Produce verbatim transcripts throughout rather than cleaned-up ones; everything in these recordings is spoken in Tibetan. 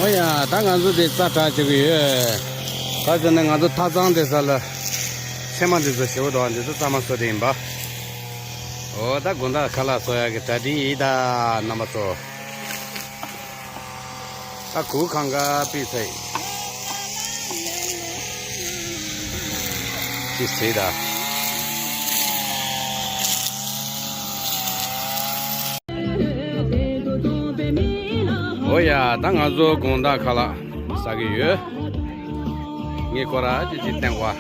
ཨོ་ཡ། ད་ང་ཚོ་དེ་རྩྭ་གྲགས་བྱེད་ཀྱི་ཡོད། ད་ཟེར་ན་ང་ཚོ་ཐ་ཚང་དེ་ས་ལ་ཚེར་མ་འདི་ཚོ་ཞེ་པོ་འདུག་འདི་ཚོ་རྩྭ་མ་བཟོ་དེ་ཡིན་པ། ཨོ་ད་དགོང་དག་ཁ་ལག་བཟོ་ཡག་གི་གྲ་སྒྲིག་ཡིན་ད་རྣམ་པ་ཚོ། ད་གུར་གང་ག་པི་ཚེ། ཅི་ཟེར་ད། ཨོ་ཡ། ད་ང་ཚོ་དགོང་དག་ཁ་ལག་ཟ་གི་ཡོད། ངས་ཁོ་ར་ཅི་ཅི་བསྟན་གོ།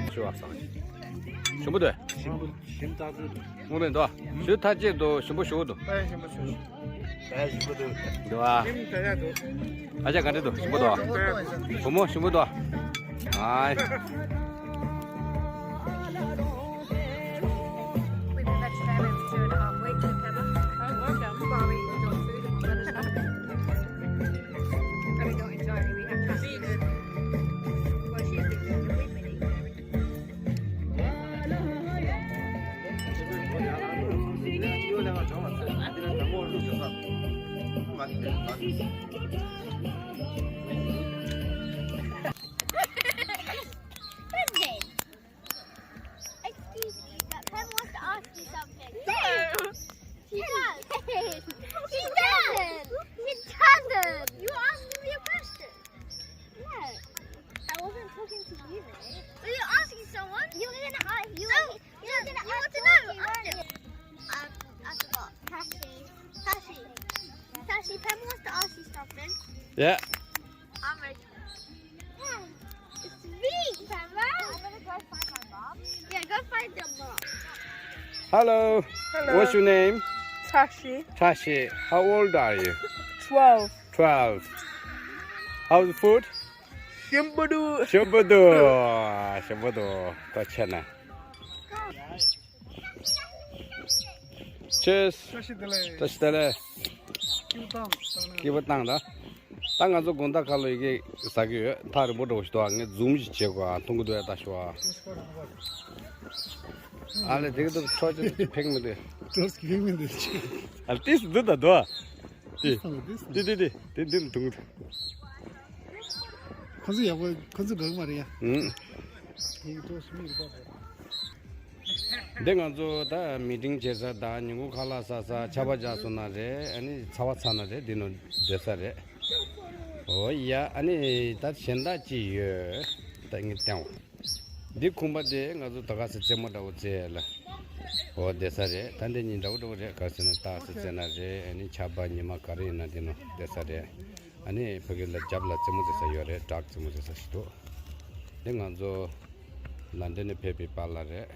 ཞུ་བ་སང་། ཞུམ་པོ་འདུག་ཞིམ་པོ་ཞིམ་ཐག་ཆོད་འདུག་སྔོན་མེད་འདུག་ཞུ་ཐག་ཆོད་འདུག་ཞིམ་པོ་ཞུ་འདུག་ཨེ་ཞིམ་པོ་ཞུ་ཞུ། ཨེ་ཞིམ་པོ་འདུག་འདུག་ཨ། ཞིམ་ཐག་ཆོད་འདུག་ཨ་ཅག་ག་འདྲ་འདུག་ཞིམ་པོ་འདུག་བུ་མོ་ཞིམ་པོ་འདུག་ཨ། We've been vegetarian for two and a half weeks with Pepper. Oh, welcome. While we enjoy food and we let us know. And we don't enjoy it, we have trust. Well, she's been, we've been eating everything. Excuse me, but Pam wants to ask you something. No! She does! She does! She doesn't! You asked me a question! No. I wasn't talking to you, though. Were you asking someone? You were gonna ask, you were, you were gonna ask Tashi, weren't you? I, I forgot. Tashi. Tashi. Tashi, Pam wants to ask you something. Yeah. I'm ready. It's me, Pepper. I'm gonna go find my mom. Yeah, go find your mom. Hello. Hello. What's your name? Tashi. Tashi. How old are you? Twelve. Twelve. How's the food? Shimbudu. Shimbudu. Shimbudu. Touch it now. Cheers. བཀྲ་ཤིས་བདེ་ལེགས། བཀྲ་ཤིས་བདེ་ལེགས། སྐྱིད་པོ་བཏང་། སྐྱིད་པོ་བཏང་ད། ད་ང་ཚོ་དགོང་དག་ཁ་ལོ་ཡི་གེ་ཟ་གི་ཡོད། ཐག་རིང་པོ་འགྲོ་ཞིག་འདུག་ངས་ཛུམ་ཞིག་བྱེད་དགོས། ཨ་འཐུང་གི་འདུག་ཡ། ད་ཞུ་ཨ། ཨ་ལེ་དེ་གི་འདུག་ཁྲོ་ཅི་ཕེག་མི་འདུག་ཁྲོ་ཅི་ཕེག་མི་འདུག་ཨ་ལེ་ཏིས་འདུག་ད་འདུག་ཨ། ཏི་ཏི་ཏི་ཏི་ཏི་འདི་འཐུང་གི་འདུག་ཁོ་ཚོ་ཡག་པོ་ཁོ་ཚོ་དགའ་གི་མ་རེད་ཡ། ཨུམ། ཁོ་ཚོ་ཞིམ་ཡོད་པ་རེད། འདི་ང་ཚོ་ད་མི་ཊིང་བྱེད་ས་དང་ཉིན་གུང་ཁ་ལག་ཟ་ས་ཆར་པ་བཞག་སོང་ན་རེད། ཨ་ནི་ཚ་བ་ཚ་ན་རེད། འདི་ནང་སྡོད་ས་རེད། འོ་ཡ། ཨ་ནི་ད་གཞན་དག་ཅི་ཡོད་ད་ངས་བསྟན་འོ། འདི་ཁུག་པ་དེ་ང་ཚོ་ད་ག་ས་རྩེད་མོ་འདྲ་བོ་རྩེ་ལ། འོ་སྡོད་ས་རེད། ད་འདི་གཉིས་འདྲ་བོ་འདྲ་བོ་རེད། ག་ས་ན་སྟག་ས་རྩེ་ན་རེད། ཨ་ནི་ཆར་པ་ཉི་མ་ག་རེ་ཡིན་ན་འདི་ནང་སྡོད་ས་རེད། ཨ་ནི་ཕ་གི་ལ་རྒྱབ་ལ་རྩེད་མོ་རྩེ་ས་ཡོད་རེད། བྲག་རྩེད་མོ་རྩེ་ས་ཞིག་འདུག་འདི་ང་ཚོ་ལན་ཌན་ནས་ཕེབས་པའི་པཱ་ལགས་རེད།